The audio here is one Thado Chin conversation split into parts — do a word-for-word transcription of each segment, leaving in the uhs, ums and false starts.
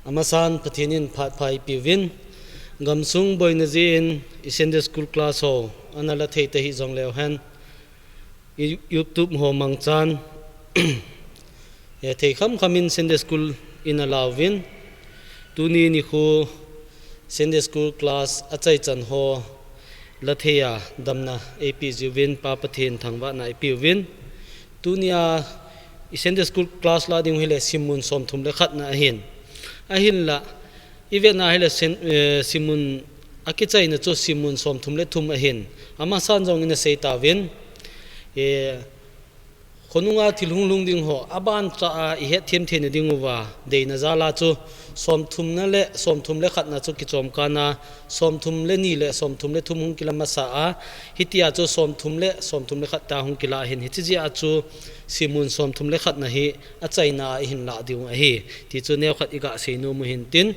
Amasan Pathen in phat pha eipeh uvin, gamsung boina jeh in i Sunday school class ho ana la thei tahih jongleu hen, i YouTube ho mangchan, eh, thei khamkham in Sunday school in ala uvin, tuni nikho Sunday school class achaichan ho la thei a damna eipeh jiuvin, Pa Pathen thangvahna eipeh uvin. Tunia i Sunday school class la ding hile simmun somthum le khatna ahin. Ahinla, i vetna hile sin-, eh, simmun akichaina chu simmun somthum le thum ahin. Amasan jong ina sei tauvin, eh, khonunga thil hung lhung ding ho, abancha a i hetthem theina diuva deina jal a chu somthumna le, somthum le khatna chu kichomkhat a, somthum le ni le somthum le thum hung kila masa a, hitia chu somthum le, somthum le khat ta hung kila ahin, hiche jeh a chu simmun somthum le khatna hi achaina a ihin lah diu ahi. Ti chu neokhat iga seinom u hintin.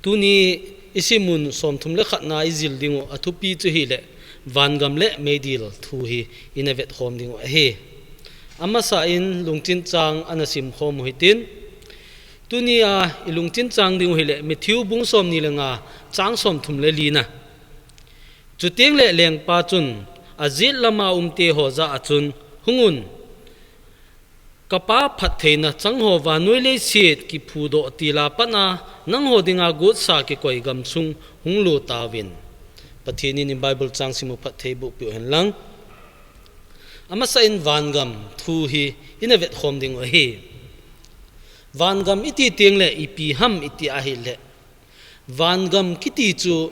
Tuni i simmun somthum le khatna i jil diu athupi chu hile, vangam le meidil thu hi ina vetkhom diu ahi. Amasa in lungchin chang ana simkhom u hitin. Tunia i lungchin chang diu hile, Matthew bung somni le nga chang somthum le lina. Chuteng le lengpa chun ajet lama umte ho jah a chun, "Hungun, ka Pa phattheina chang ho vannoi leiset kiphudoh til a pat a nangho dinga gotsa kikoi gamsung hung lut tauvin." Pathen in i Bible chang simu phatthei boh peh u hen lang. Amasa in vangam thu hi ina vetkhom diu ahi. Vangam iti teng le ipi ham iti ahile, vangam kiti chu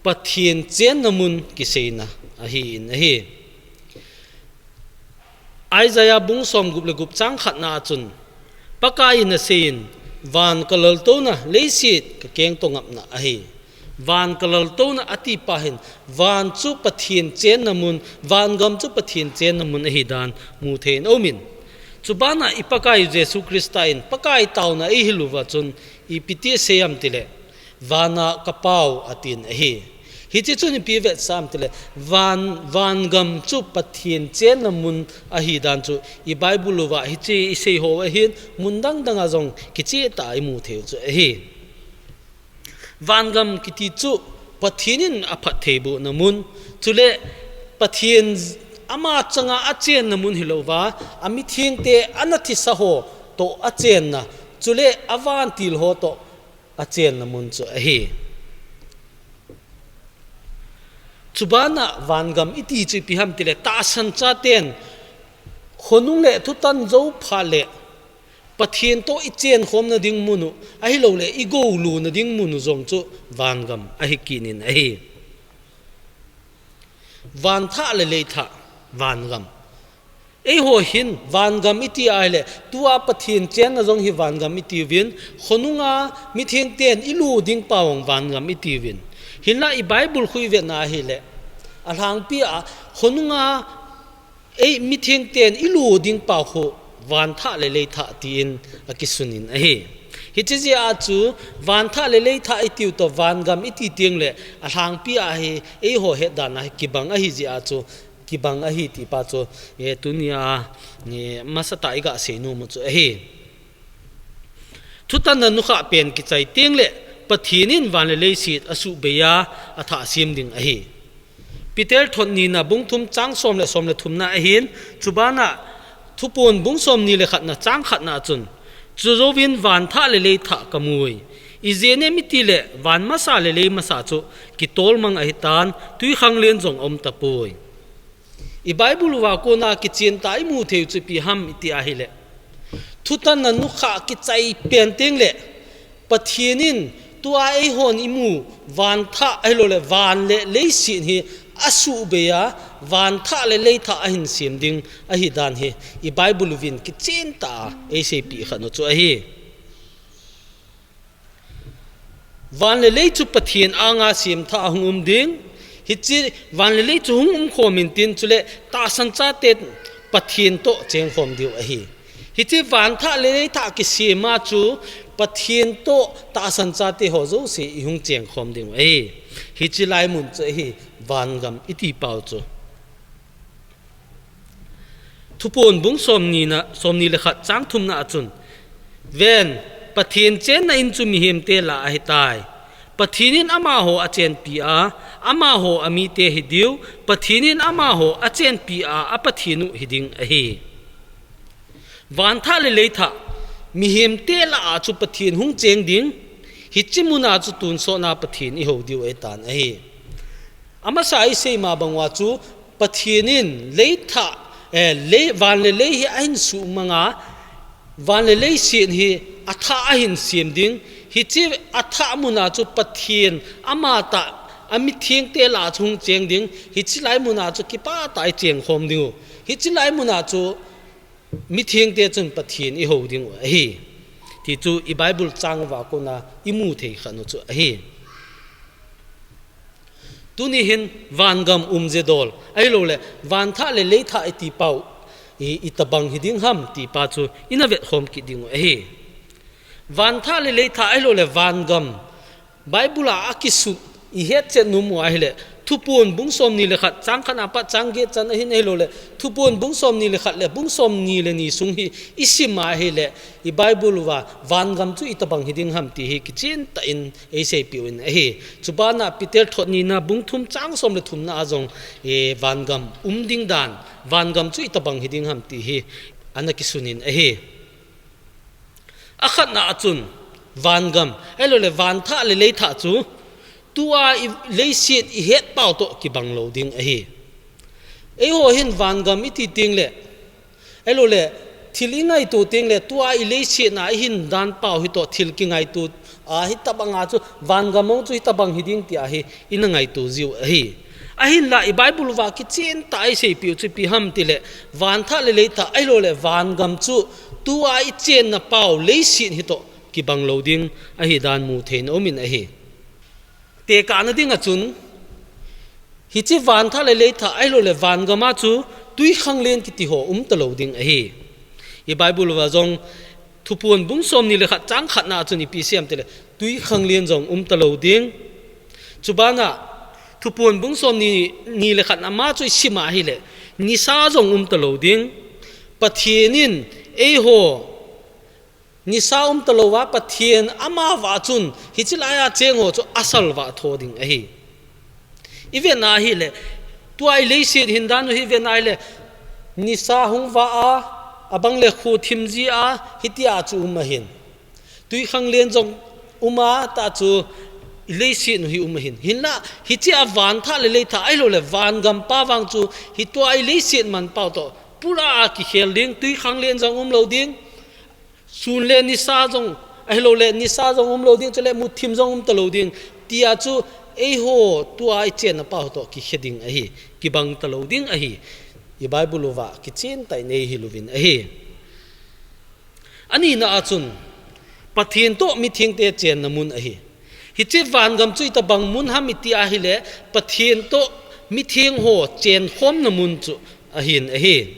Pathen chenna mun kiseina ahin ahi. Isaiah bung somgup le gup chang khatna a chun, Pakai in aseiyin, "Van ka laltouna, leiset ka kengto ngapna ahi." Van ka laltouna ati pa hin, van chu Pathen chenna mun, vangam chu Pathen chenna mun ahi dan mu thei in aumin. Chubana i Pakai Jesu Christa in, Pakai taona eihil uva chun, ipi ti asei ham tile, "Vana ka Pau," atin ahi. Hiche chun ipi vetsah ham tile, van, vangam chu Pathen chenna mun ahi dan chu i Bible uva hiche i sei ho ahin, mun dang dang a jong kicheh tah a imu thei u chu ahi. Vangam kiti chu Pathen in aphattheibohna mun, chule Pathen ama changa achenna mun hilouva, amithengte ana thisa ho toh achenna, chule avantil ho toh achenna mun chu ahi. Chubana vangam iti chu ipi ham tile, tahsan chaten khonung le thutan jou phat le Pathen toh i chenkhomna ding mun u, ahilouleh i gouluna ding mun u jong chu vangam ahi kit in ahi. Van thah le lei thah, vangam. Eiho hin vangam iti ahile, tua Pathen chenna jong hi vangam itiuvin, khonunga mithengten ilut ding pau jong vangam itiuvin. Hinla i Bible khu i vetna ahile, alhangpi a khonunga ei mithengten ilut ding pau khu van thah le lei thah tin akisun in ahi. Hiche jeh a chu van thah le lei thah itiu toh vangam iti teng le alhangpi a hi eiho het dan a hi kibang ahi jeh a chu kibang ahi ti pa chu, eh, tunia, eh, masatah a iga seinom u chu ahi. Thutanna nukhah pen kichai teng le Pathen in van le leiset asuhbei a, athah sem ding ahi. Peter thot nina bung thum chang som le som le thumna ahin, chubana Thuphon bung somni le khatna chang khatna chun, chujouvin van thah le lei thah kamui. Ijeh inem itile van masa le lei masa chu kitolmang ahitan, twikhanglen jong aum tapoi. I Bible uva kona kichen tah a imu thei u chu ipi ham iti ahile, thutanna nukhah kichai pen teng le Pathen in tua eihon imu van thah ahilouleh van le leiset hi asuhbei a, van thah le lei thah ahin sem ding ahi dan hi i Bible uvin kichen tah a eiseipeh khat u chu ahi. Van le lei chu Pathen anga semthah a hung um ding. Hiche van le lei chu hung umkhom intin, chule tahsan chaten Pathen toh chengkhom diu ahi. Hiche van thah le lei thah kisem a chu Pathen toh tahsan chate ho jouse ihung chengkhom diu ahi. Hiche lai mun chu ahi, vangam iti pau chu. Thuphon bung somni na, somni le khat chang thumna a chun, ven, Pathen chenna in chu mihemte lah ahitai. Pathen in amaho achenpi a, amaho amite hidiu, Pathen in amaho achenpi a, aPathen u hiding ahi. Vanthah le leithah, mihemte lah a chu Pathen hung cheng ding, hiche muna chu tonsotna Pathen ihou diu ahitan ahi. Amasa isei ma bang uva chu Pathen in leithah, eh, lei, van le lei hi ahin suhmang a, van le leiset hi athah ahin sem ding. Hiche athah muna chu Pathen amatah amithengte lah a chu hung cheng ding. Hiche lai muna chu kipah tah a icheng khom diu. Hiche lai muna chu mithengte chun Pathen ihou diu ahi. Ti chu i Bible chang uva kona imu thei khat u chu ahi. Tuni hin vangam umje dol, ahilouleh vanthah le leithah iti pau, i, itobang hiding ham ti pa chu ina vetkhom kit diu ahi. Vanthah le leithah ahilouleh vangam, Bible a akisut ihet chet nom u ahileh, Thuphon bung somni le khat chang khat apat chang get chan ahin ahilouleh, Thuphon bung somni le khat le bung somni le ni sung hi isim a ahileh, i Bible uva vangam chu itobang hiding ham ti hi kichen tah in eiseipeh uvin ahi. Chubana Peter thot nina bung thum chang som le thumna a jong, eh, vangam um ding dan, vangam chu itobang hiding ham ti hi ana kisunin ahi. Akhatna a chun vangam, ahilouleh vanthah le leithah chu tua i leiset ihet pau toh kibang lou ding ahi. Eiho hin vangam iti tengleh, ahilouleh thil ingaito tengleh tua i leiset na ihin dan pau hitoh thil kingaito a hitobang a chu vangam ong chu hitobang hiding ti ahi ina ngaito jiu ahi. Ahinlah i Bible uva kichen tah a eiseipeh u chu ipi ham tileh, vanthah le leithah ahilouleh vangam chu tua ichenna pau leiset hitoh kibang lou ding ahi dan mu thei in aumin ahi. Tekahna dinga chun, hiche vanthah le leithah ahilouleh vangam a chu twikhanglen kiti ho umta lou ding ahi. I Bible uva jong Thuphon bung somni le khat chang khatna a chun ipi asei em tileh, twikhanglen jong umta lou ding. Chubana Thuphon bung somni, ni le khat ama chu isim a ahileh, nisa jong umta lou ding. Pathen in eiho nisa umta lou a, Pathen ama vah chun hiche laiya cheng ho chu asalvah tho ding ahi. Ivet na ahileh, tua i leiset hin dan u hi ivet na ahileh, nisa hung vah a, abang le kho thim ji a, hitia chu um ahin. Twikhanglen jong um a, tah chu i leiset u hi um ahin. Hinlah, hiche a vanthah le leithah ahilouleh vangam pa vang chu hitua i leiset man pau toh pura a kikhel ding, twikhanglen jong um lou ding. Sun le nisa jong, ahilouleh nisa jong um lou ding, chuleh muthim jong umta lou ding. Tia chu eiho tua ichenna pau toh kikhe ding ahi, kibang ta lou ding ahi. I Bible uva kichen tah in eihil uvin ahi. Anina a chun, Pathen toh mithengte chenna mun ahi. Hiche vangam chu itobang mun ham iti ahileh, Pathen toh mitheng ho chenkhomna mun chu ahin ahi.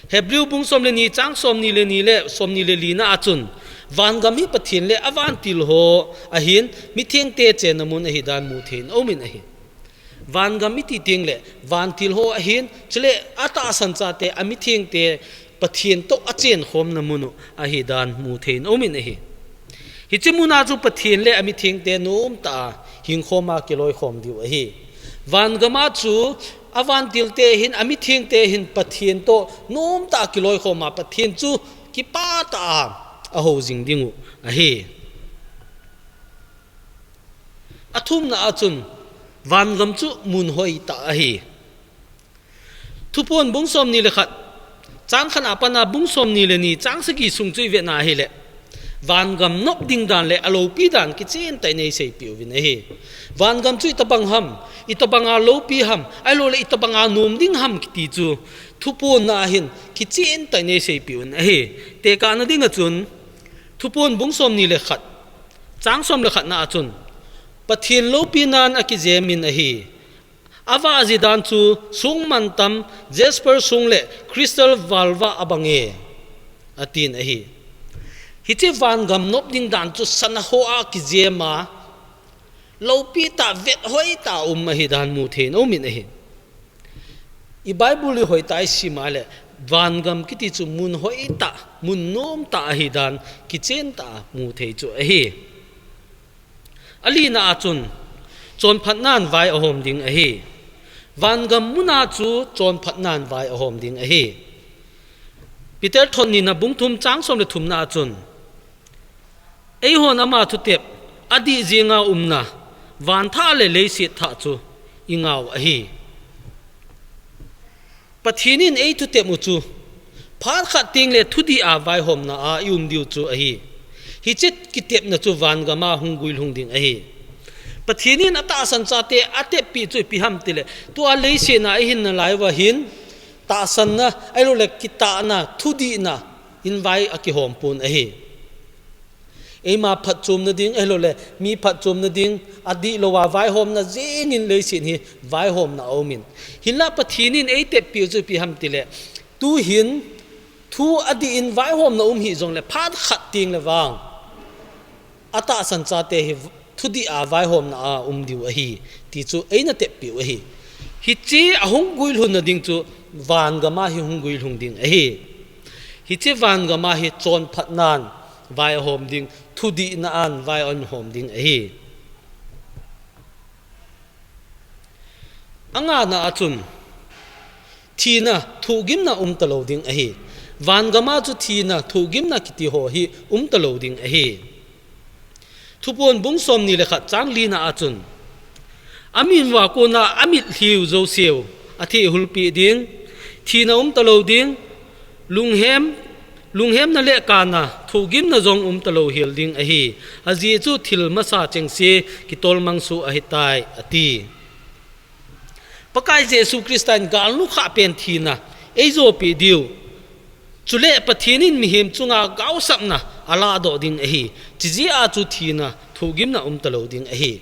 Hebrew bung som le ni chang somni le ni le somni le lina a chun, vangam hi Pathen le avantil ho ahin, mithengte chenna mun ahi dan mu thei in aumin ahi. Vangam iti tengleh, vantil ho ahin, chuleh atahsan chate, amithengte, Pathen toh achenkhomna mun u ahi dan mu thei in aumin ahi. Hiche muna chu Pathen le amithengte nomtah a hingkhom a kiloikhom diu ahi. Vangam a chu avantilte hin, amithengte hin Pathen toh nomtah a kiloikhom a Pathen chu kipah tah a ahou jing ding u ahi. Athumna a chun vangam chu mun hoitah ahi. Thuphon bung somni le khat, chang khat a pat a bung somni le ni, chang sagi sung chu ivet na ahileh, vangam nop ding dan le aloupi dan kichen tah in eiseipeh uvin ahi. Vangam chu itobang ham, itobang a loupi ham, ahilouleh itobang a nom ding ham kiti chu Thuphon na a hin kichen tah in eiseipeh uvin ahi. Tekahna dinga chun, Thuphon bung somni le khat, chang som le khatna a chun, Pathen loupi nan akijem in ahi. Avah ji dan chu song mantam, jasper song le crystal valvah abang e, atin ahi. Hiche vangam nop ding dan chu sana ho a kijem a, loupi tah, vethoi tah a um ahi dan mu thei in aumin ahi. I Bible i hoitah a isim a leh, Vangam kiti chu mun hoitah, mun nomtah ahi dan kichen tah a mu thei chu ahi. Alina a chun, chonphatnan vai ahom ding ahi. Vangam muna chu chonphatnan vai ahom ding ahi. Peter thot nina bung thum chang som le thumna a chun, eihon ama thutep adih jinga umna, van thah le leiset thah chu ingau ahi. Pathen in ei thutep u chu, phat khat teng le thudih a vaihomna a i um diu chu ahi. Hiche kitepna chu vangam a hung guilhung ding ahi. Pathen in atahsan chate ateppi chu ipi ham tile, tua leiset a i hinna lai uva hin, tahsanna, ahilou le kitahna, thudihna in vai akihom pon ahi. Eima phatchomna ding, ahilou le mi phatchomna ding, adih louva vaihomna jengin leiset hi vaihomna aumin. Hinlah Pathen in eiteppi u chu ipi ham tile, tuhin thu adih in vaihomna um hih jongle phat khat teng le vang, atahsan chate hi thudih a vaihomna a um diu ahi, ti chu eina teppi u ahi. Hiche ahung guilhunna ding chu vangam a hi hung guilhung ding ahi. Hiche vangam a hi chonphatnan vai ahom ding, thudihna an vai ahom ding ahi. Angana a chun, thina thohgimna um talou ding ahi. Vangam a chu thina thohgimna kiti ho hi um talou ding ahi. Thuphon bung somni le khat chang lina a chun, amin uva kona amitlhiu jouseu athehulpeh ding, thina um talou ding, lunghem, lunghemna le kana thohgimna jong um talou hel ding ahi. Ajeh chu thil masa chengse kitolmang soh ahitai, ati. Pakai Jesu Christa in galnu khah pen thina eijopi diu. Chule Pathen in mihem chunga gaosapna aladoh ding ahi. Chijeh a chu thina thohgimna um talou ding ahi.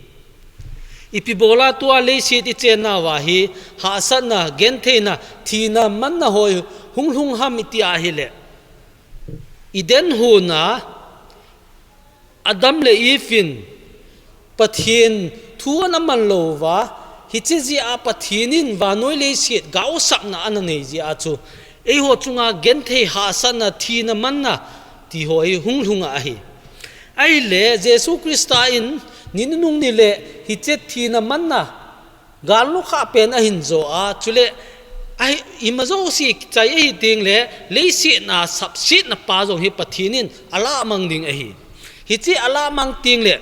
Ipi bola tua leiset ichenna uva hi hahsatna, gentheina, thina manna ho hi hunglhung ham iti ahile, Eden hon a Adam le Eve in Pathen thu ana man lou uva, hiche jeh a Pathen in vannoi leiset gaosapna ana nei jeh a chu, eiho chunga genthei hahsatna, thina manna ti ho hi hunglhung ahi. Ahile Jesu Christa in ni nunung ni le hiche thina manna, galnu khah pen ahin jo a, chule ahi, ima jouse kichai ahi teng le, leiset a sapsetna pa jong hi Pathen in alamang ding ahi. Hiche alamang teng le,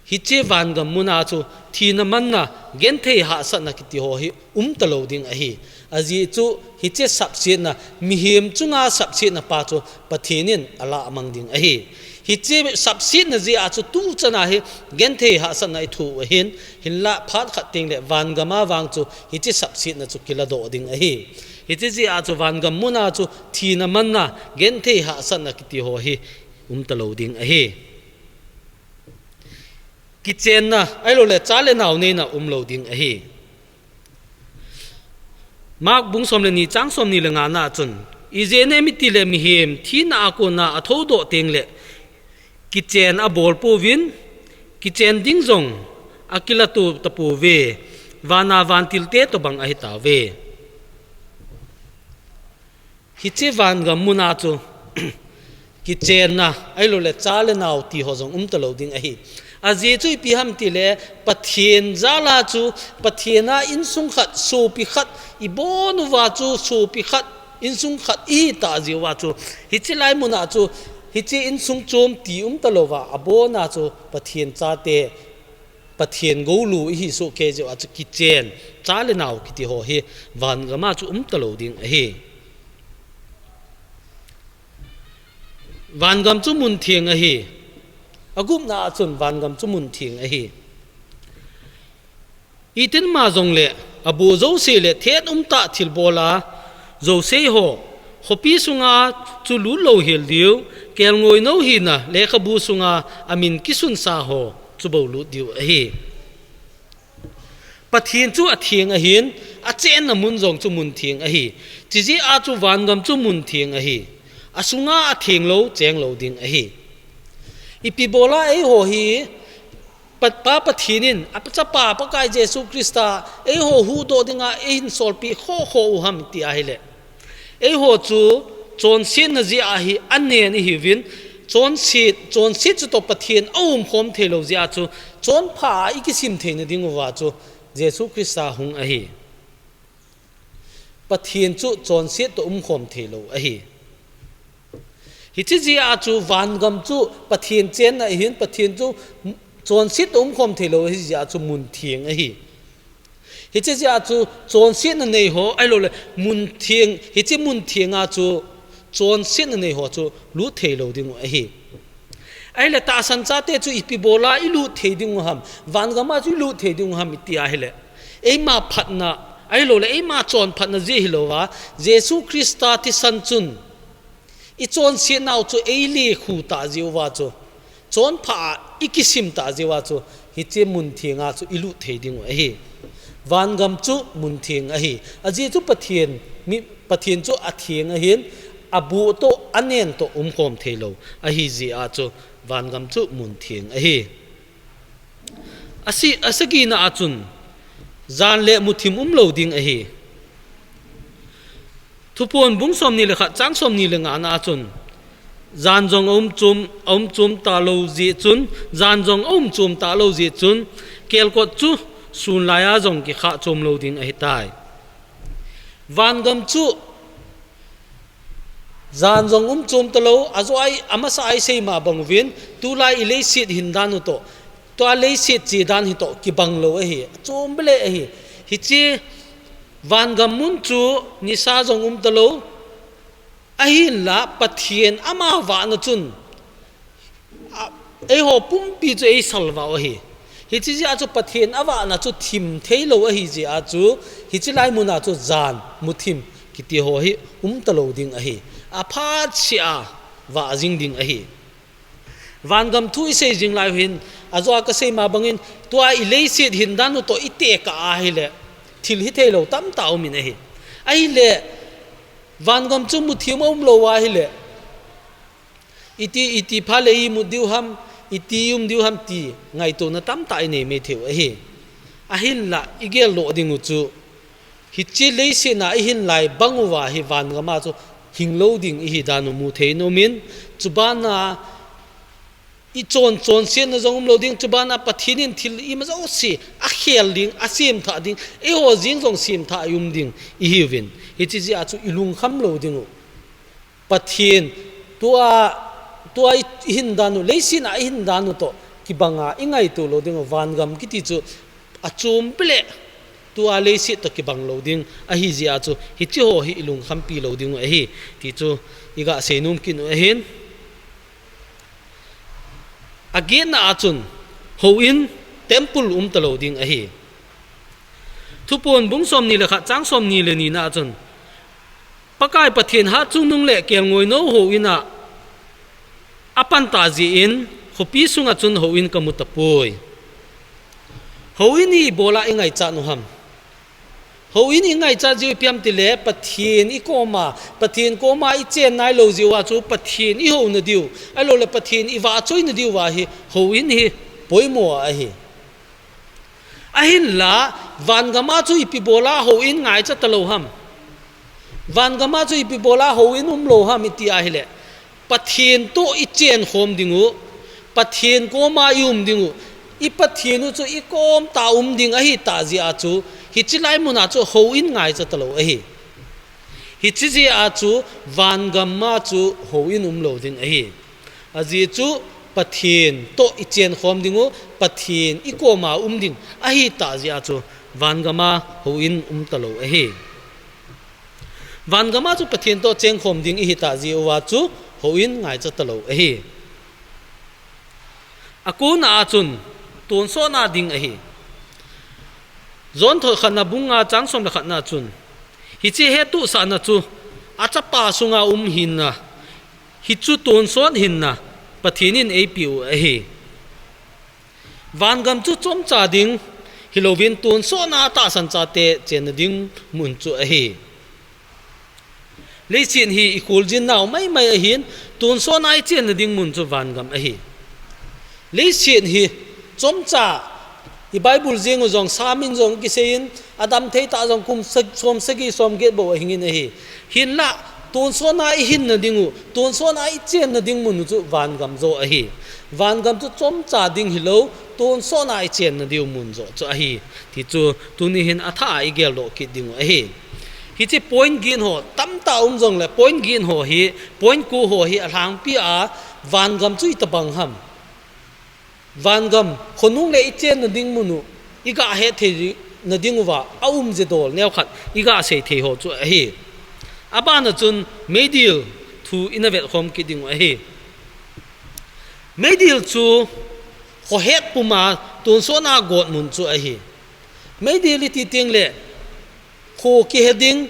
hiche vangam muna chu thina manna, genthei hahsatna kiti ho hi um talou ding ahi. Ajeh chu hiche sapsetna, mihem chunga sapsetna pa chu Pathen in alamang ding ahi. Hiche sapsetna jeh a chu tuchan a hi genthei hahsatna ithoh u ahin, hinlah phat khat teng le vangam a vang chu hiche sapsetna chu kiladoh ding ahi. Hiche jeh a chu vangam muna chu thina manna, genthei hahsatna kiti ho hi um talou ding ahi. Kichenna, ahilou le cha le nao neina um lou ding ahi. Mark bung som le ni chang somni le nga na chun, ijeh inem itile mihem thina a kona athoudoh teng le, kichen abol pouvin, kichen ding jong akila to tapouve, vana vantil te tobang ahi tauve. Hiche vangam muna chu, kichenna, ahilou le cha le nao ti ho jong um talou ding ahi. Ajeh chu ipi ham tile, Pathen jal a chu, Pathen a insung khat, sopi khat, ibon uva chu sopi khat, insung khat ihi ta jeh uva chu, hiche lai muna chu, hiche insung chom ti um talou va, abon a chu Pathen chate, Pathen goulu ihi soh kei jeh a chu kichen, cha le nao kiti ho hi vangam a chu um talou ding ahi. Vangam chu mun theng ahi. Agupna a chun vangam chu mun theng ahi. Iten ma jong le, abo jouse le thet umtah thilbol a jouse ho, khopi sunga chu lut lou hel diu, kelngoi nou hina lekhabu sunga amin kisunsa ho chu bou lut diu ahi. Pathen chu atheng ahin, achenna mun jong chu mun theng ahi. Chijeh a chu vangam chu mun theng ahi. Asunga atheng lou, cheng lou ding ahi. Ipi bola eiho hi, Pa, Pa Pathen in, a Chapa Pakai Jesu Christa, eiho huhdoh dinga eihin solpeh khokho u ham ti ahile, Eiho chu chonsetna jeh a hi anen ihiuvin, chonset, chonset chu toh Pathen aumkhom theilou jeh a chu, chonpha a ikisim theina dinguva chu Jesu Christa hung ahi. Pathen chu chonset toh umkhom theilou ahi. Hiche jeh a chu vangam chu Pathen chenna ahin, Pathen chu chonset toh umkhom theilou ahi jeh a chu mun theng ahi. Hiche jeh a chu chonsetna neiho, ahilouleh mun theng, hiche mun theng a chu chonsetna neiho chu lut theilou dingu ahi. Ahile tahsan chate chu ipi bola ilut thei dingu ham, vangam a chu ilut thei dingu ham iti ahile, eima phatna, ahilouleh eima chonphatna jeh hilouva, Jesu Christa thisan chun ichonsetnau chu eilekhu tah jeh uva chu, chonpha a ikisim tah jeh uva chu, hiche mun theng a chu ilut thei dingu ahi. Vangam chu mun theng ahi. Ajeh chu Pathen, mi, Pathen chu atheng ahin, aboh toh, anen toh umkhom theilou ahi jeh a chu, vangam chu mun theng ahi. Asi, asagina a chun, jan le muthim umlou ding ahi. Thuphon bung somni le khat chang somni le ngana a chun, jan jong aum chom, aum chom talou jeh chun, jan jong aum chom talou jeh chun, kelkot chu sun laiya jong kikhah chom lou ding ahitai. Vangam chu jan jong um chom talou, ajoh a amasa a isei ma bang uvin, tulai ileiset hin dan u toh, tua leiset che dan hi toh kibang lou ahi, achom bele ahi. Hiche vangam mun chu nisa jong um talou, ahinla Pathen ama vahna chun, a, eiho pumpi chu eisalvah u ahi. Hiche jeh a chu Pathen avahna chu thim theilou ahi jeh a chu, hiche lai mun a chu jan, muthim kiti ho hi um talou ding ahi. Aphat seh a vah jing ding ahi. Vangam thu isei jing lai u hin, ajoh a kasei ma bangin, tua ileiset hin dan u toh itekah ahile, thil hitheilou tamtah umin ahi. Ahile, vangam chu muthim aumlou ahile, iti, iti phat le imut diu ham, iti um diu ham ti ngaitona tamtah inei mai thei u ahi. Ahinla, igel doh dingu chu, hiche leiset a ihin lai bang uva hi vangam a chu hinglou ding ihi dan u mu thei in aumin, chubana ichon, chonsetna jong umlou ding, chubana Pathen in thil ima jouse akhel ding, asemthah ding, eiho jeng jong semthah a ium ding ihiuvin. Hiche jeh a chu ilungkham lou dingu. Pathen, tua, tua i, ihin dan u, leiset a ihin dan u toh kibanga ingaito lou dingu, vangam kiti chu achom bele, tua leiset toh kibang lou ding ahi jeh a chu, hiche ho hi ilungkhampi lou dingu ahi, ti chu iga seinom kit u ahin. Agetna a chun, houin, temple um talou ding ahi. Thuphon bung somni le khat chang somni le nina a chun, Pakai Pathen Hatchungnung le Kelngoinou houin a apan tah jeh in, khopi sunga chun houin kamu tapoi. Houin hi ibola ingaichat u ham? Houin ingaichat jiu ipi ham tile, Pathen ikoma, Pathen koma ichen nailou jeh uva chu Pathen ihouna diu, ahiloule Pathen ivahchoina diuva hi houin hi poimo ahi. Ahinla, vangam a chu ipi bola houin ngaicha talou ham? Vangam a chu ipi bola houin umlou ham iti ahile, Pathen toh ichen khom dingu, Pathen koma ium dingu, i Pathen u chu ikom tah a um ding ahitah jeh a chu, hiche lai mun a chu houin ngaicha talou ahi. Hiche jeh a chu vangam a chu houin umlou ding ahi. Ajeh chu Pathen toh ichen khom dingu, Pathen ikoma um ding ahitah jeh a chu vangam a houin um talou ahi. Vangam a chu Pathen toh chengkhom ding ihitah jeh uva chu houin ngaicha talou ahi. Akona a chun tonsotna ding ahi. John thot khatna bung nga chang som le khatna chun, hiche hettohsahna chu achapa sunga um hinna, hichu tonsot hinna Pathen in eipeh u ahi. Vangam chu chomcha ding hilouvin tonsotna tahsan chate chenna ding mun chu ahi. Leiset hi ikholjin nau maimai ahin, tonsotna ichenna ding mun chu vangam ahi. Leiset hi chomcha, i Bible jeng u jong, Psalm in jong kiseiyin, adam theitah jong kum sa-, som sagi som get bou ahingin ahi. Hinla, Tonsot a i hinna ding u, tonsot a i chenna ding mun u chu vangam jo ahi. Vangam chu chomcha ding hilou, tonsot a i chenna ding u mun jo chu ahi. Ti chu tuni hin athah a i geldoh kit ding u ahi. Hiche point gin ho, tamtah um jongle point gin ho hi, point ko ho hi alhangpi a vangam chu itobang ham. Vangam, khonung le i chenna ding mun u, i gah hetthei nading uva, aum je dol neokhat, i gah seithei ho chu ahi. Abana chun meidil thu ina vetkhom kit ding u ahi. Meidil chu khohet puma tonsot a got mun chu ahi. Meidil i ti teng le, kho kihe ding,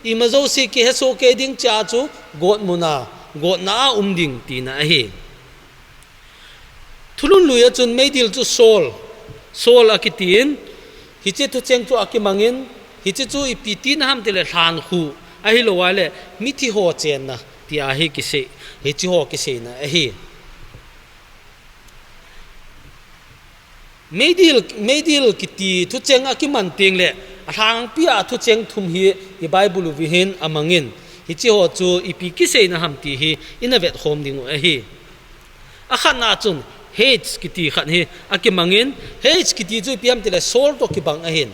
ima jouse kihe soh kei ding chia chu got mun a, gotna a um ding tina ahi. Thulhun lui a chun meidil chu soul, soul akitin, hiche thucheng chu akimangin, hiche chu ipi tina ham tile lhankhuh, ahilou a le mithi ho chenna, tia hi kisei, hiche ho kiseina ahi. Meidil, meidil kiti thucheng akiman teng le, alhangpi a thucheng thum hi i Bible u vihin amangin, hiche ho chu ipi kiseina ham ti hi ina vetkhom ding u ahi. Akhatna chun H kiti khat hi akimangin, H kiti chu ipi ham tile soul to kibang ahin.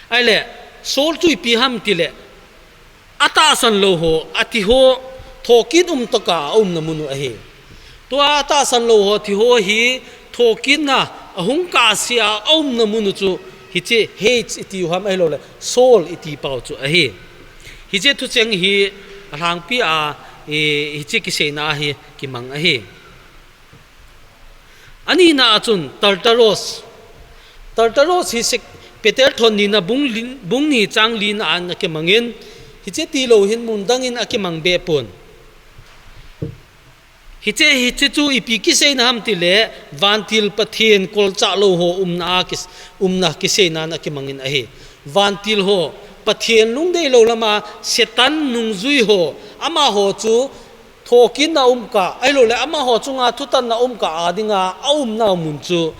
Ahile, soul chu ipi ham tile, atahsan lou ho, athi ho, thokit um tokah a umna mun u ahi. Tua atahsan lou ho, thi ho hi, thokitna, ahung kahsea, aumna mun u chu, hiche H iti u ham ahilou le, soul iti pau chu ahi. Hiche thucheng hi, alhangpi a, e, hiche kiseina hi, kimang ahi. Anina a chun Tartaros. Tartaros hi sek-, Peter thon nina bung li-, bung ni chang lina a ana kimangin, hiche tilou hin mun dangin akimang be pon. Hiche, hiche chu ipi kiseina ham tile, vantil Pathen kolchah lou ho umna a kis-, umna kiseina ana kimangin ahi. Vantil ho, Pathen lungdei lou lama, Satan nungjui ho, amaho chu, thokitna umkah, ahilou le amaho chunga thutanna umkah a dinga aumna mun chu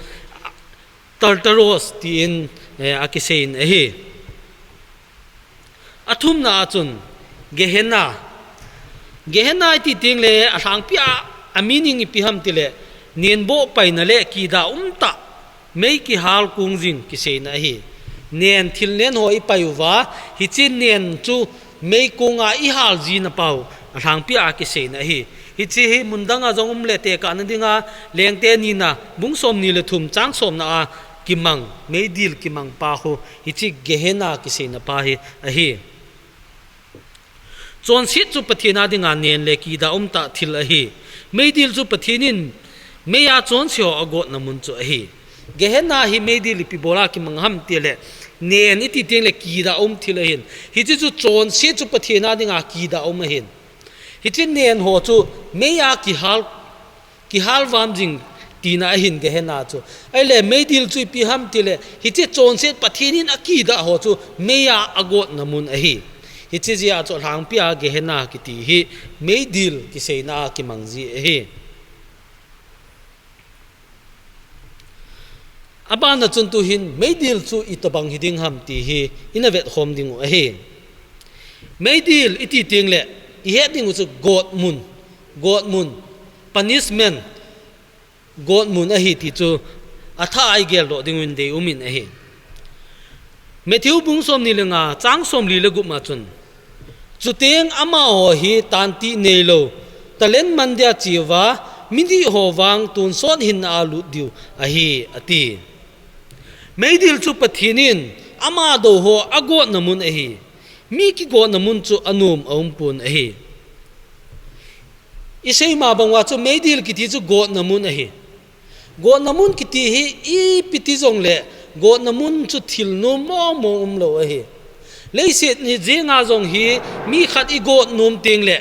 Tartaros tin, eh, akiseiyin ahi. Athumna a chun Gehenna. Gehenna iti teng le alhangpi a, a meaning ipi ham tile, nenboh paina le kidah umtah mei kihal kong jing kiseina ahi. Nen, thil nen ho ipai uva, hiche nen chu mei konga ihal jina pau, alhangpi a kiseina ahi. Hiche hi mun danga jong um le tekahna dinga, Lengte nina, bung somni le thum chang somna a kimang, meidil kimang pa khu, hiche Gehenna kiseina pa hi ahi. Chonset chu Pathen a dinga nen le kidah umtah thil ahi. Meidil chu Pathen in meiya chonse ho agotna mun chu ahi. Gehenna hi meidil ipi bola kimang ham tile, nen iti teng le kidah um thil ahin. Hiche chu chonset chu Pathen a dinga kidah um ahin. Hiche nen ho chu meiya kihal kihal vam jing tina ahin Gehenna chu. Ahile meidil chu ipi ham tile, hiche chonset Pathen in akidah ho chu meiya agotna mun ahi. Hiche jeh a chu alhangpi a Gehenna kiti hi meidil kiseina a kimang ji ahi. Abana chun tuhin meidil chu itobang hiding ham ti hi ina vetkhom ding u ahi. Meidil iti teng le, ihet ding u chu gotmun, gotmun, punishment, gotmun ahi ti chu athah a igeldoh ding u in deium in ahi. Matthew bung somni le nga, chang somli le gup ma chun, chuteng amaho hi tantih neilou, talent man dia cheuva, midih ho vang tonsot hinna a lut diu ahi, ati. Meidil chu Pathen in ama dou ho agotna mun ahi. Mi kigotna mun chu anom aumpon ahi. Isei ma bang uva chu meidil kiti chu gotna mun ahi. Gotna mun kiti hi ipi ti jongle, gotna mun chu thil nom mong mong umlou ahi. Leiset hi jenga jong hi mi khat igot nom teng le,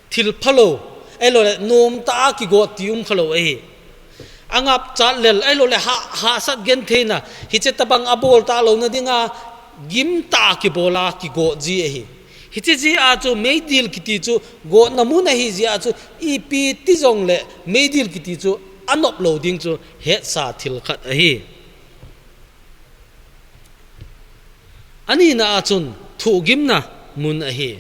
thil phalou, ahilou le, nomtah a kigot ti um khalou ahi. Angapchat lel, ahilou le, ha, hahsat gentheina, hiche tabang abol talouna dinga, gimtah a kibol a kigot ji ahi. Hiche jeh a chu meidil kiti chu gotna mun ahi jeh a chu ipi ti jongle meidil kiti chu anoplou ding chu hetsa thil khat ahi. Anina a chun thohgimna mun ahi.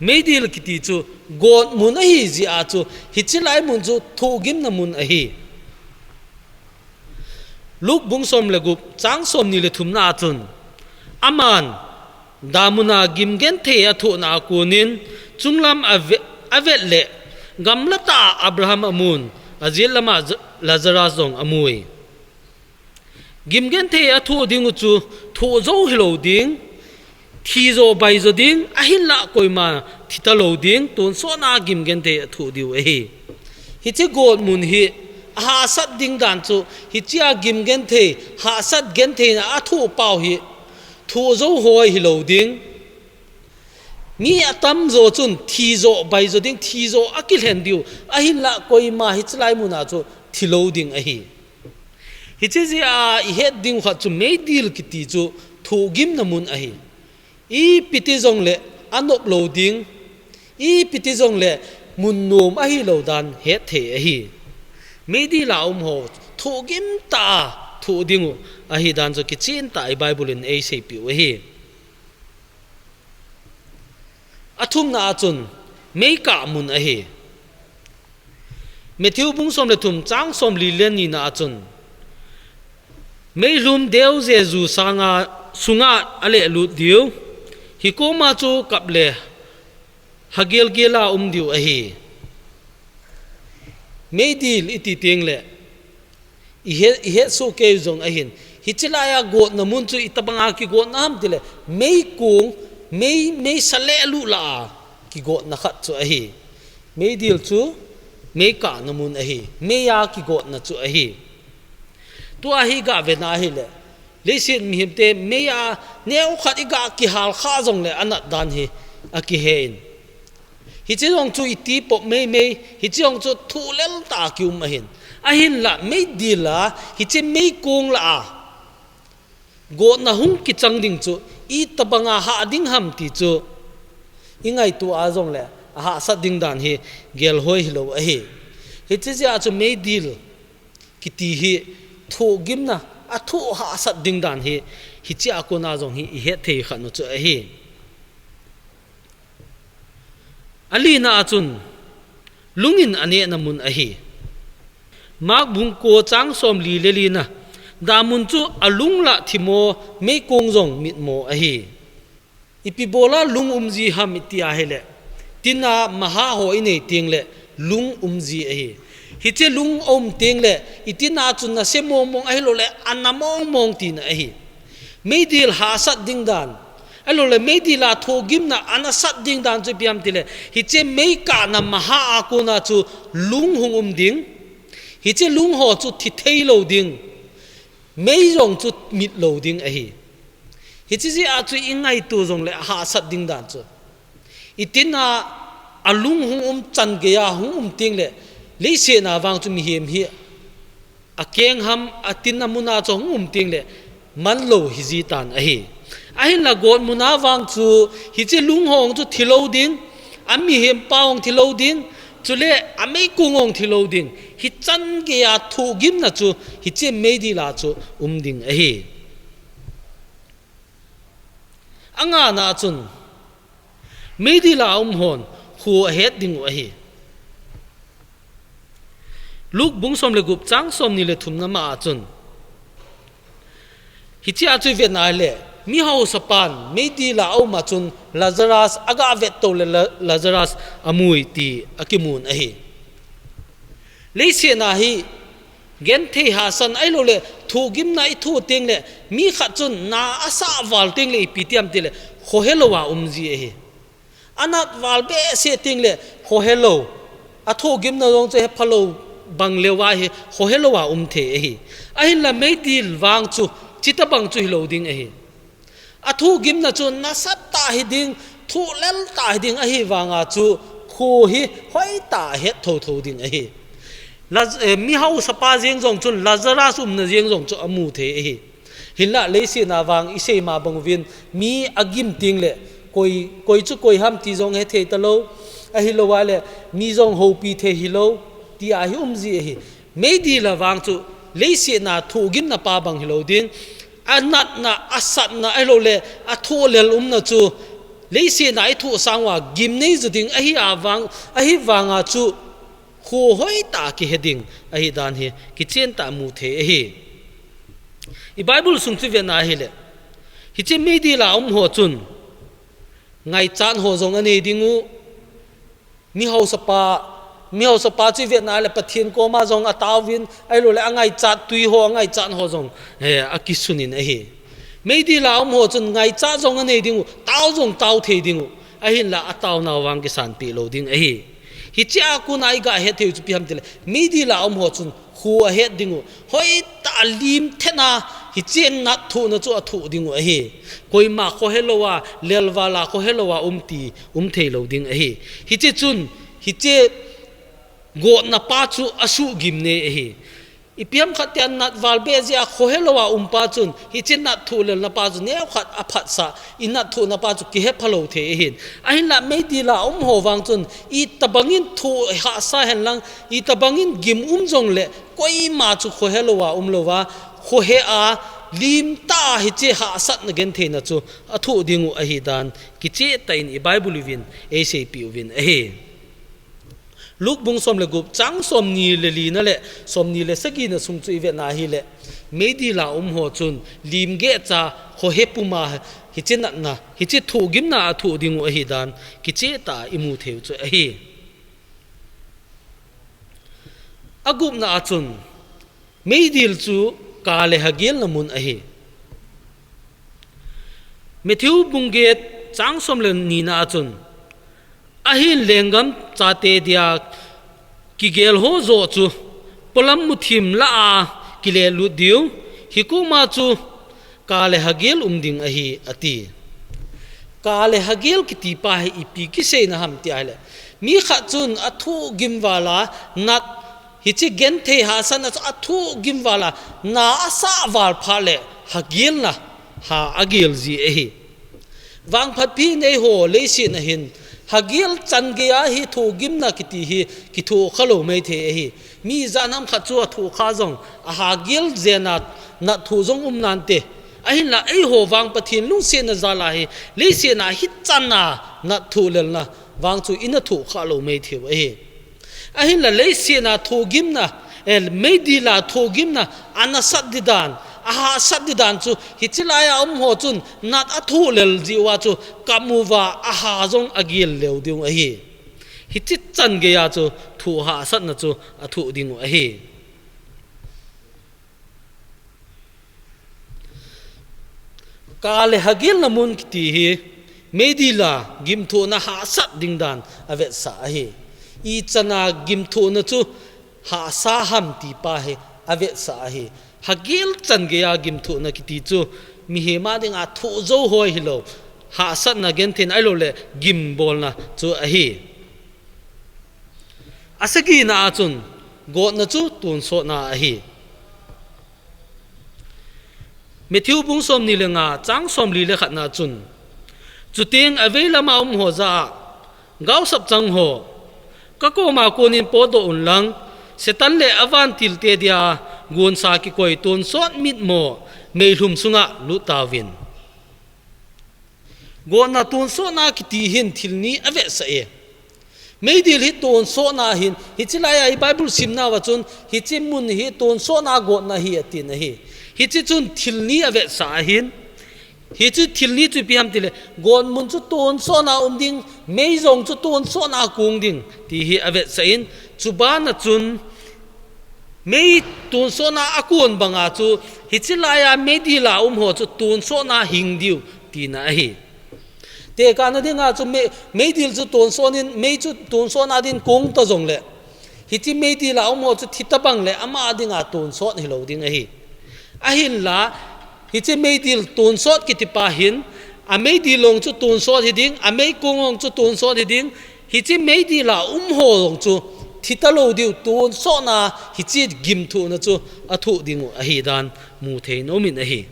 Meidil kiti chu gotmun ahi jeh a chu, hiche lai mun chu thohgimna mun ahi. Luke bung som le gup, chang somni le thumna a chun, aman, damuna gimgenthei athohna a konin, chunglam ave-, avet le, gamla tah a Abraham amun, ajet lama Z-, Lazarus jong amui. Gimgenthei athoh ding u chu, thoh jou hilou ding, thi jo bai jo ding, ahinlah koima thi talou ding, tonsot a gimgenthei athoh diu ahi. Hiche gotmun hi, ahahsat ding dan chu, hichea gimgenthei, hahsat gentheina athoh pau hi, thoh jou hoi hilou ding. Mi atam jo chun thi jo bai jo ding, thi jo akilhen diu, ahinlah koima hiche lai mun a chu thilou ding ahi. Hiche jeh a ihet ding khat chu meidil kiti chu thohgimna mun ahi. Ipi ti jongle anop lou ding, ipi ti jongle mun nom ahilou dan hetthei ahi. Meidil a um ho thohgim tah a thoh ding u ahi dan chu kichen tah a i Bible in eiseipeh u ahi. Athumna a chun, meikah mun ahi. Matthew bung som le thum, chang somli le nina a chun, meilhum deujeju sanga, sunga alehlut diu, hikoma chu kap le hagel gel a um diu ahi. Meidil iti teng le, ihet, ihet soh kei jong ahin. Hiche lai a gotna mun chu itobang a kigotna ham tile, meikong, mei, meisa lehlut lah a kigotna khat chu ahi. Meidil chu meikahna mun ahi. Mei a kigotna chu ahi. Tua hi gah vena hile, leiset mihemte mei a neo khat i gah kihal kha jongle anat dan hi akihe in. Hiche jong chu iti pop meimei, hiche jong chu thohlel tah a kium ahin. Ahinlah meidil a, hiche meikong lah a gotna hung kichang ding chu itobang a hah ding ham ti chu i ngaito a jongle ahahsat ding dan hi gelhoi hilou ahi. Hiche jeh a chu meidil kiti hi thohgimna, athoh hahsat ding dan hi, hiche a kona jong hi ihet thei khat u chu ahi. Alina a chun, lungin anehna mun ahi. Mark bung ko chang somli le lina, damun chu alung lah thimo, meikong jong mitmo ahi. Ipi bola lung umji ham iti ahile, tina maha ho inei teng le lung umji ahi. Hiche lung aum teng le, itina chun nase mong mong ahilou le, ana mong mong tina ahi. Meidil hahsat ding dan, ahilou le meidil a thohgimna anasat ding dan chu ipi ham tile, hiche meikahna maha a kona chu lung hung um ding. Hiche lung ho chu thi thei lou ding. Mei jong chu mit lou ding ahi. Hiche jeh a chu i ngaito jongle ahahsat ding dan chu. Itina alung hung um chan gei a hung um teng le, leiset na vang chu mihem hi akeng ham, atin amun a chu hung um teng le, manlou hiji tan ahi. Ahinlah gotmun a vang chu, hiche lung ho chu thilou ding, amihem pa jong thilou ding, chule ameikong jong thilou ding. Hichan gei a thohgimna chu, hiche meidil a chu um ding ahi. Angana a chun, meidil a um hon, kho ahet ding u ahi. Luke bung som le gup chang somni le thumna ma a chun, hiche a chu i vet na le, mi hausapan meidil a um a chun Lazarus aga vet to le La-, Lazarus amui ti akimun ahi. Leiset na hi genthei hahsat ahilou le, thohgimna i thoh teng le, mi khat chun na asah val teng le ipi ti ham tile, khohelou a umji ahi. Anat val behseh teng le, khohelou. Athohgimna jong chu hephalou bang leuva hi, khohelou a um thei ahi. Ahinlah meidil vang chu, chutobang chu hilou ding ahi. Athohgimna chu nasat tah hiding, thohlel tah hiding ahi vanga chu, kho hi hoitah a het thotho ding ahi. Laz-, eh, mi hausapa jeng jong chun Lazarus umna jeng jong chu amu thei ahi. Hinlah leiset na vang i seima bang uvin mi agim teng le, koi, koi chu koi ham ti jong hethei talou, ahilou a le mi jong houpi thei hilou, ti ahi umji ahi. Meidil a vang chu leiset na thohgimna pa bang hilou ding, anatna, asatna, ahilou le athohlel umna chu Leiset a i thoh sang uva gim nei jo ding ahi a vang, ahi vanga chu kho hoitah a kihe ding ahi dan hi kichen tah a mu thei ahi. I Bible sung chu vet na ahile, hiche meidil a um ho chun ngaichat ho jong anei ding u, mi haosapa, mi haosapa chu i vet na le Pathen koma jong ataovin, ahilou le angaichat tui ho, angaichat ho jong, eh, akisun in ahi. Meidil a um ho chun ngaichat jong anei ding u, tao jong tao thei ding u, ahinla ataonau vang kisanpeh lou ding ahi. Hiche a kona i gahet thei u chu ipi ham tile, meidil a um ho chun kho ahet ding u, hoitah a lim thet a, hiche nat thohna chu athoh ding u ahi. Koima khohe lou a, lelval a khohe lou a um ti, um thei lou ding ahi. Hiche chun, hiche gotna pa chu asuhgim nei ahi. Ipi ham khat tia nat val beh jeh a khohe lou a um pa chun, hiche nat thoh lelna pa chu neokhat aphatsah, i nat thohna pa chu kihe phalou thei ahin. Ahinla meidil a um ho vang chun, itobang in thoh hahsa hen lang, itobang in gim um jong le, koima chu khohe lou a um lou a, khohe a, lim tah a hiche hahsatna gentheina chu athoh ding u ahi dan kichen tah in i Bible uvin eiseipeh uvin ahi. Luke bung som le gup, chang somni le lina le somni le sagina sung chu i vet na ahile, meidil a um ho chun lim gehcha khohe pum a hiche natna, hiche thohgimna athoh ding u ahi dan kichen tah a i mu thei u chu ahi. Agupna a chun, meidil chu ka le hagelna mun ahi. Matthew bung get, chang som le nina a chun, ahin lenggam chate dia kigel ho joh chu polam muthim lah a kilelut diu, hikoma chu ka le hagel um ding ahi, ati. Ka le hagel kiti pa hi ipi kiseina ham ti ahile, mi khat chun athohgim val a, nat, hiche genthei hahsatna chu athohgim val a, na asah val phat le hagelna ha agel ji ahi. Vangphatpi nei ho leiset a hin, hagel chan gei a hi thohgimna kiti hi kithoh kha lou maithei ahi. Mi ijat ham khat chu athoh kha jong, ahagel jeh a nat thoh jong um nante. Ahinla eiho vang Pathen lungsetna jal a hi, leiset a hichan a nat thoh lelna vang chu ina thoh kha lou maithei u ahi. Ahinla leiset a thohgimna, eh, meidil a thohgimna, anasat di dan, ahahsat di dan chu, hiche lai a um ho chun nat athoh lel jeh uva chu, kap uva aha jong agel leu ding u ahi. Hiche chan gei a chu thoh hahsatna chu athoh ding u ahi. Ka le hagelna mun kiti hi, meidil a gimthohna hahsat ding dan avetsah ahi. Ichan a gimthohna chu hahsa ham ti pa hi avetsah ahi. Hagel chan gei a gimthohna kiti chu mihem a dinga thoh jou hoi hilou, hahsatna gentheina ahilou le gimbolna chu ahi. Asagina a chun, gotna chu tonsotna ahi. Matthew bung somni le nga, chang somli le khatna chun, chuteng avei lam a um ho jah a, gaosap chang ho, kakoma konin potdoh un lang, Satan le avantilte dia gonsa kikoi tonsot mitmo meilhum sunga lut tauvin. Gotna tonsotna kiti hin thil ni avetsah e. Meidil hi tonsotna ahin, hiche lai a i Bible simna uva chun, hiche mun hi tonsotna gotna ahi atin ahi. Hiche chun thil ni avetsah ahin, hiche thil ni chu ipi ham tile, got mun chu tonsotna um ding, mei jong chu tonsotna kong ding, ti hi avetsah in, chubana chun, mei tonsotna akon banga chu, hiche lai a meidil a um ho chu tonsotna hing diu, tina ahi. Tekahna dinga chu mei, meidil chu tonsot in, mei chu tonsotna din kong ta jongle, hiche meidil a um ho chu thi tabang le ama dinga tonsot hilou ding ahi. Ahinla, hiche meidil tonsot kiti pa hin, ameidil jong chu tonsot hi ding, ameikong jong chu tonsot hi ding, hiche meidil a um ho jong chu thi talou diu tonsotna hiche gimthohna chu athoh ding u ahi dan mu thei in um in ahi.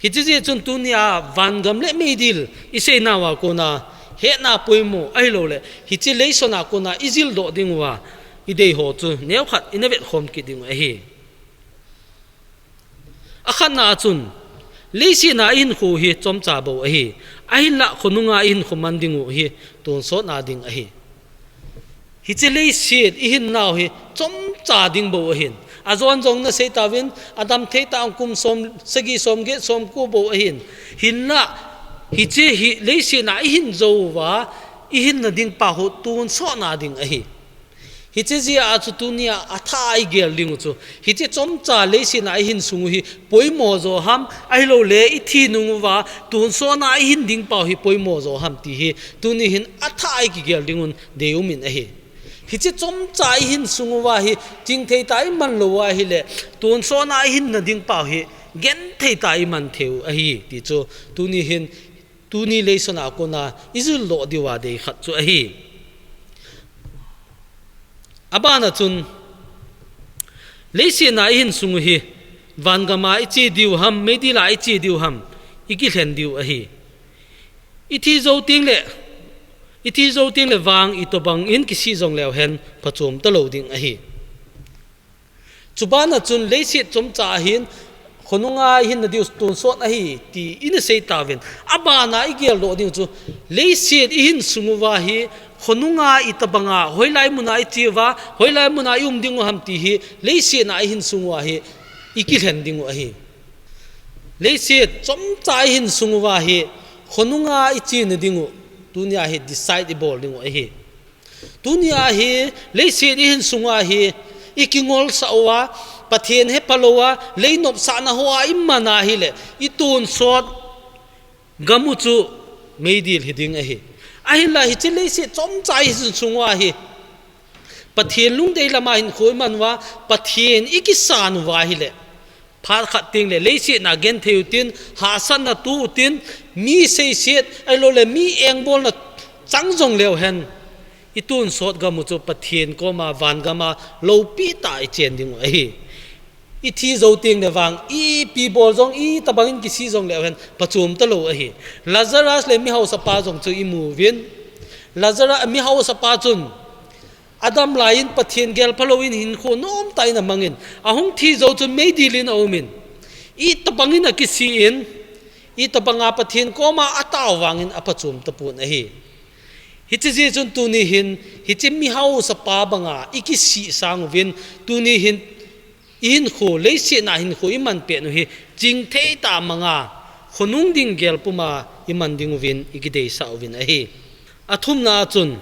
Hiche jeh chun tunia vangam le meidil i seinauva kona hetna poimo ahilou le, hiche leisona kona i jildoh ding uva i dei ho chu neokhat ina vetkhom kit ding u ahi. Akhatna a chun, Leiset a ihinkho hi chomcha bou ahi. Ahinlah khonunga ihinkho man ding u hi tonsot na ding ahi. Hiche leiset ihinnau hi chomcha ding bou ahin. Ajon jong nasei tauvin, adam thei tah a kum som, sagi som, get som ko bou ahin. Hinlah, hiche hi leiset a ihin jou uva, ihinna ding pa hi tonsot na ding ahi. Hiche jeh a chu tunia athah a igel ding u chu, hiche chomcha leiset a ihin sung u hi poimo jo ham, ahilouleh ithi nung uva tonsot na ihin ding pa hi poimo jo ham ti hi tuni hin athah a ikigel ding un deium in ahi. Hiche chomcha ihin sung uva hi chingthei tah a iman lou uva ahileh, tonsot na ihinna ding pa hi genthei tah a iman thei u ahi ti chu tuni hin, tuni leiset a kona ijil doh diu a dei khat chu ahi. Abana chun, leiset a ihin sung u hi, vangam a iche diu ham, meidil a iche diu ham, ikilhen diu ahi. Ithi jou tengleh, ithi jou tengleh vang itobang in kisih jong leu hen phachom talou ding ahi. Chubana chun leiset chomcha ahin, khonunga ihinna diu tonsot ahi ti ina sei tauvin. Abana igel doh ding chu, leiset ihin sung uva hi, khonunga itobanga, hoilai muna iche uva, hoilai muna ium ding u ham ti hi, leiset a ihin sung uva hi, ikilhen ding u ahi. Leiset chomcha ihin sung uva hi, khonunga ichena ding u, tunia hi decide ibol ding u ahi. Tunia hi, leiset ihin sung uva hi, ikingolsah uva, Pathen hepha louva, lei nopsahna hoa iman ahileh, itonsot gam u chu meidil hiding ahi. Ahinlah hiche leiset chomcha ihin sung uva hi, Pathen lungdei lama hinkho iman uva, Pathen ikisan uva ahileh, phat khat tengleh leiset a genthei utin, hahsatna tu utin, mi seiset, ahilouleh mi engbolna chang jong leu hen, itonsot gam u chu Pathen koma vangam a loupi tah a ichen ding u ahi. Ithi jou tengleh vang, ipi bol jong, itobang in kisih jong leu hen phachom talou ahi. Lazarus le mihaosa pa jong chu imu uvin. Lazarus, mihaosa pa chun, adam lai in Pathen gelpha louvin hinkho nomtah in amangin, ahung thi jou chun meidil in aum in, itobang in akisih in, itobanga Pathen koma atao vangin aphachom tapon ahi. Hiche jeh chun tuni hin, hiche mihaosa pa banga ikisih sang uvin, tuni hin ihinkho, leiset a hinkho iman pet u hi, chingthei tah a manga, khonung ding gel puma iman ding uvin ikideisah uvin ahi. Athumna a chun,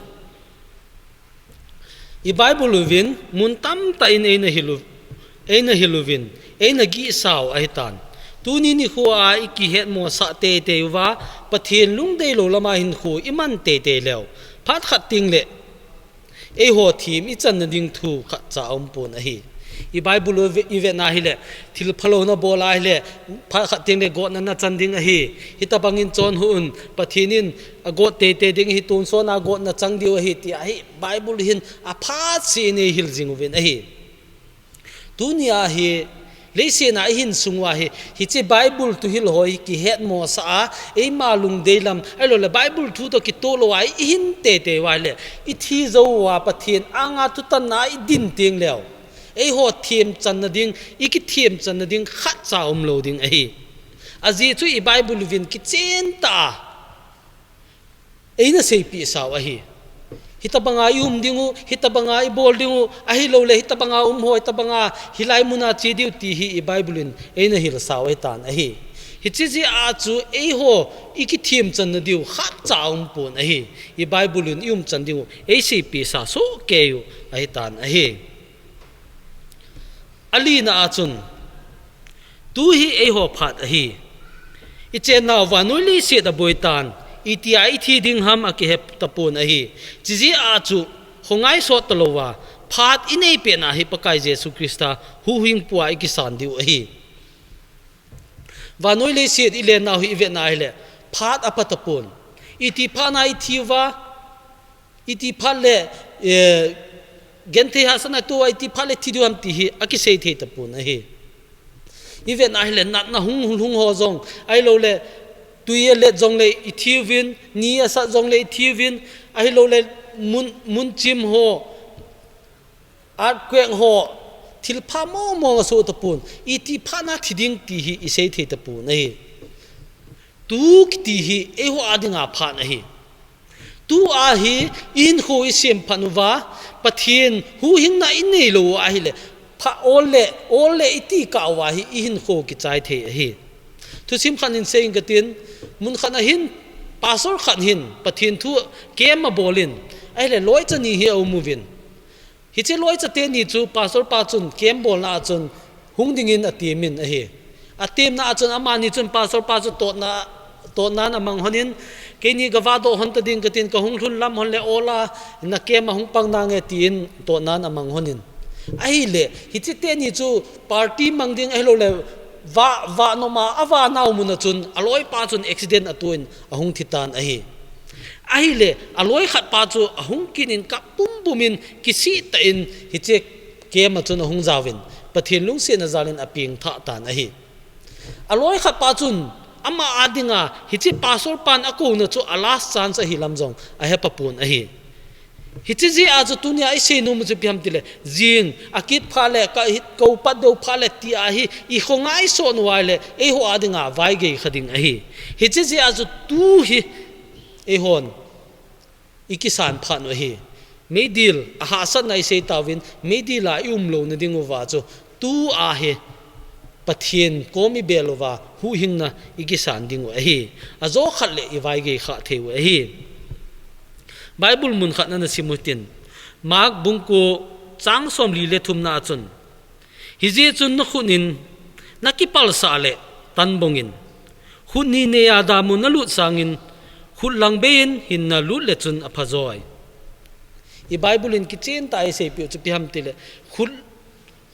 i Bible uvin mun tamtah in eina hil u, eina hil uvin, eina gihsau ahitan. Tuni nikho a ikihetmosah teitei uva, Pathen lungdei lou lama hinkho iman teitei leu, phat khat tengleh, eiho them ichanna ding thu khatcha aumpon ahi. I Bible u ive-, ivet na ahileh, thil phalou nabol ahileh, phat khat tengleh gotna nachan ding ahi. Hitobang in chonhuh un, Pathen in agot teitei ding ahi, tonsot a gotna chang diu ahi, tia hi Bible hin aphat seh in eihil jing uvin ahi. Tunia hi, leiset a ihin sung uva hi, hiche Bible thuhil ho hi kihetmosah a, eima lungdei lam, ahilouleh Bible thu toh kitoh lou a ihin teitei uva ahileh, ithi jou uva Pathen anga thutanna a idin tengleu, eiho themchanna ding, ikithemchanna ding khatcha umlou ding ahi. Ajeh chu i Bible uvin kichen tah a eina seipeh sau ahi. Hitobanga ium ding u, hitobanga ibol ding u, ahilouleh hitobanga um ho, hitobanga hilai muna che diu ti hi i Bible in eina hilsau ahitan ahi. Hiche jeh a chu eiho ikithemchanna diu khatcha aumpon ahi. I Bible in iumchan ding u eiseipeh sa sohkei u ahitan ahi. Alina a chun, tu hi eiho phat ahi. Ichennau vannoi leiset aboitan, itia ithi ding ham akihe tapon ahi. Chujeh a chu, khongai sot talouva, phat inei petna hi Pakai Jesu Christa huhhingpu a ikisan diu ahi. Vannoi leiset ilennau hi ivetna ahileh, phat apha tapon. Iti phatna ithi uva, iti phat leh, eh, genthei hahsatna tou a iti phat leh thi diu ham ti hi akisei thei tapon ahi. Ivetna ahileh natna hung, hung ho jong, ahilouleh tui alet jongleh ithi uvin, ni asat jongleh ithi uvin, ahilouleh mun, mun chim ho, earthquake ho, thilpha mong mong asoh tapon, iti phatna thi ding ti hi isei thei tapon ahi. Tu kiti hi eiho a dinga phat ahi. Tu a hi i hinkho i semphat uva, Pathen huhhingna i neilou u ahile, pha ol le, ol le i ti kah uva hi i hinkho kichai thei ahi. Thusim khat in seiyin katin, mun khat ahin, pastor khat hin, Pathen thu camp abolin, ahile loicha ni hi aum uvin. Hiche loicha teni chu pastor pa chun camp bolna a chun hung dingin atemin ahi. Atemna a chun amani chun pastor pa chu totna, totnan amang honin, keini gavadoh hon ta ding katin, kahung lhun lam hon le ola, na camp a hung pang nange tin totnan amang honin. Ahile, hiche teni chu party mang ding ahilou le, va, va noma, ava nau muna chun, aloi pa chun accident atoh in ahung thitan ahi. Ahile, aloi khat pa chu ahung kinin kap bum bum in kisih tah in hiche camp a chun ahung jaovin, Pathen lungsetna jalin apeng thah tan ahi. Aloi khat pa chun ama a dinga hiche pastor pan akouna chu a last chance ahi lam jong ahepha pon ahi. Hiche jeh a chu tunia i seinom u chu ipi ham tile, jing akit phat le ka hi, kou pat deu phat le ti ahi, i khongai son uva le, eiho a dinga vaigei kha ding ahi. Hiche jeh a chu tu hi eihon i kisan phat u ahi. Meidil a hahsatna i sei tauvin, meidil a i umlouna ding uva chu tu a hi Pathen kom i bel uva huhhingna i kisan ding u ahi. Ajo khat le i vaigei kha thei u ahi. Bible mun khat nana sim u tin, Mark bung ko chang somli le thumna a chun, hijeh chun na khut in na kipalsah le tan bongin, khut ni neiya damun na lut sangin, khut lang beiyin hin na lut le chun apha joi. I Bible in kichen tah a i seipeh u chu ipi ham tile, khut,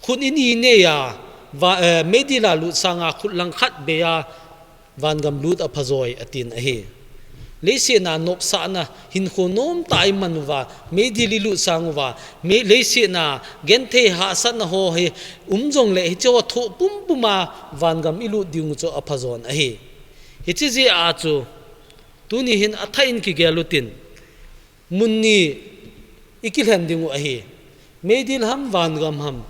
khut ni neiya, va, eh, meidil a lut sanga khut lang khat beiya vangam lut apha joi atin ahi. Leiset a nopsahna hinkho nomtah i man uva, meidil i lut sang uva, mei, leiset a genthei hahsatna ho hi um jongle hiche ho thoh pum pum a vangam i lut ding u chu apha jon ahi. Hiche jeh a chu tuni hin athah in kigel u tin, mun ni i kilhen ding u ahi. Meidil ham, vangam ham.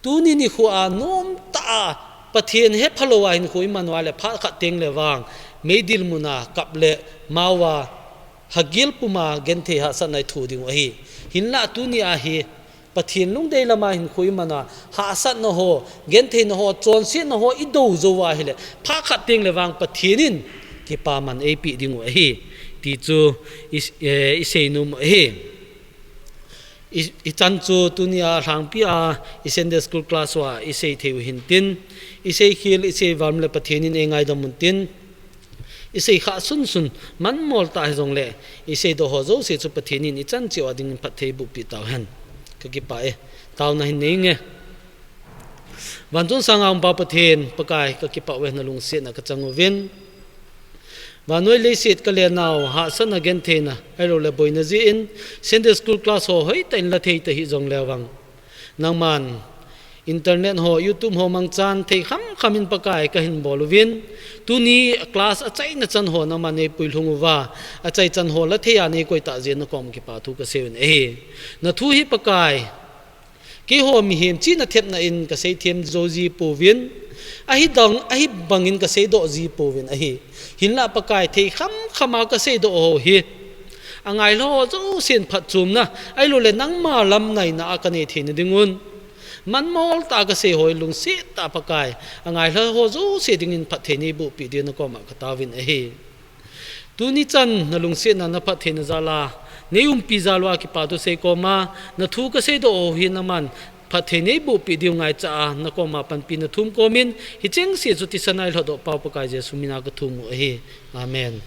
Tuni nikho a nomtah a Pathen hephalou a hinkho i man uva le, phat khat teng le vang meidil mun a kap le mao a hagil pum a genthei hahsatna i thoh ding u ahi. Hinlah tuni a hi Pathen lungdei lam a hinkho i man a, hahsatna ho, gentheina ho, chonsetna ho i do jou uva ahile, phat khat teng le vang Pathen in kipaman eipeh ding u ahi ti chu i, eh, i seinom u ahi. I, i chan chu tunia lhangpi a i Sunday school class uva i sei thei u hin tin, i seikhel, i seivam le Pathen in eingaidam un tin, i seikhah sunsun, manmol tah hijongle, i seidoh ho jouse chu Pathen in i chan cheh uva dingin phatthei eiboh peh tauhen. Kakipah e, taona hin nei inge. Vanchon sanga um Pa Pathen, Pakai, kakipah uve, na lungsetna kachang uvin. Vannoi leiset kalen nau, hahsatna, gentheina, ahilou le boina jeh in, Sunday school class ho hoitah in la thei ta hih jongle vang, nangman internet ho, YouTube ho mangchan thei khamkham in Pakai kahin bol uvin. Tuni class achaina chan ho nangman neipuilhung uva, achaichan ho la thei a neikoi tah jeh in nakom kipa thu kasei uvin ahi. Na thu hi Pakai, keiho mihem chihna thepna in kasei them jou ji pouvin, ahidang, ahibang in kaseidoh ji pouvin ahi. Hinlah Pakai, thei khamkham a kaseidoh ho hi, angailha ho jousen phatchomna, ahilou le nangma lam naina a kanei theina ding un, manmol tah a kasei ho hi lungset tah a Pakai, angailha ho jouse dingin phatthei neiboh peh diu nakoma katao uvin ahi. Tuni chan na lungsetna, na phattheina jal a, nei umpi jal uva kipa thu sei koma, na thu kaseidoh ho hi nangman phatthei neiboh peh diu ngaicha a, nakoma panpina thum komin, hichengse chu thisan a eilhahdoh Pau Pakai Jesu min a kathum u ahi. Amen.